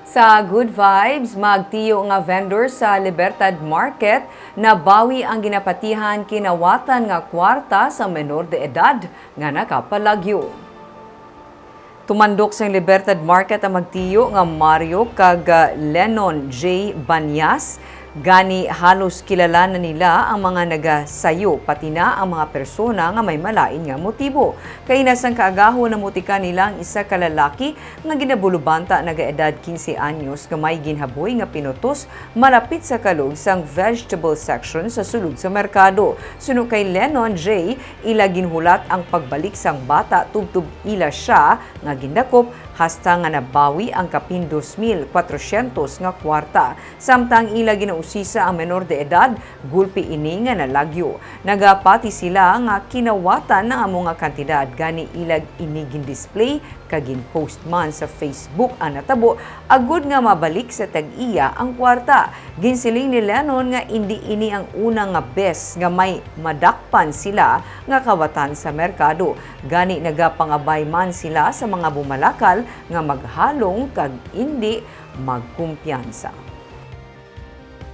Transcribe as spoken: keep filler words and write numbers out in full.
Sa Good Vibes, magtiyo nga vendor sa Libertad Market nabawi ang ginapatihan kinawatan nga kwarta sa menor de edad nga nakapalagyo. Tumandok sang Libertad Market ang magtiyo nga Mario kag, ah, Lennon J Banyas. Gani, halos kilala na nila ang mga nagasayo, pati na ang mga persona nga may malain nga motibo. Kaina sang kaagahon, namutika nila ang isa ka lalaki nga ginabulubanta, nagaedad quince anyos, nga may ginhaboy nga pinutos malapit sa kalog sang vegetable section sa sulod sa merkado. Suno kay Lennon J, ila ginhulat ang pagbalik sang bata tubtob ila sia nga gindakop, hasta nga nabawi ang kapin dos mil kwatrosyentos nga kwarta. Samtang ila ginausisa ang menor de edad, gulpi ini nga nalagyo. Nagapati sila nga kinawatan ang amo nga kantidad, gani ila ini gin-display kag gin-post man sa Facebook ang natabo, agud nga mabalik sa tag-iya ang kwarta. Ginsiling ni Lennon nga indi ini ang una nga bes nga may madakpan sila nga kawatan sa merkado, gani nagapangabay man sila sa mga bumalakal nga maghalong kag indi magkumpiyansa.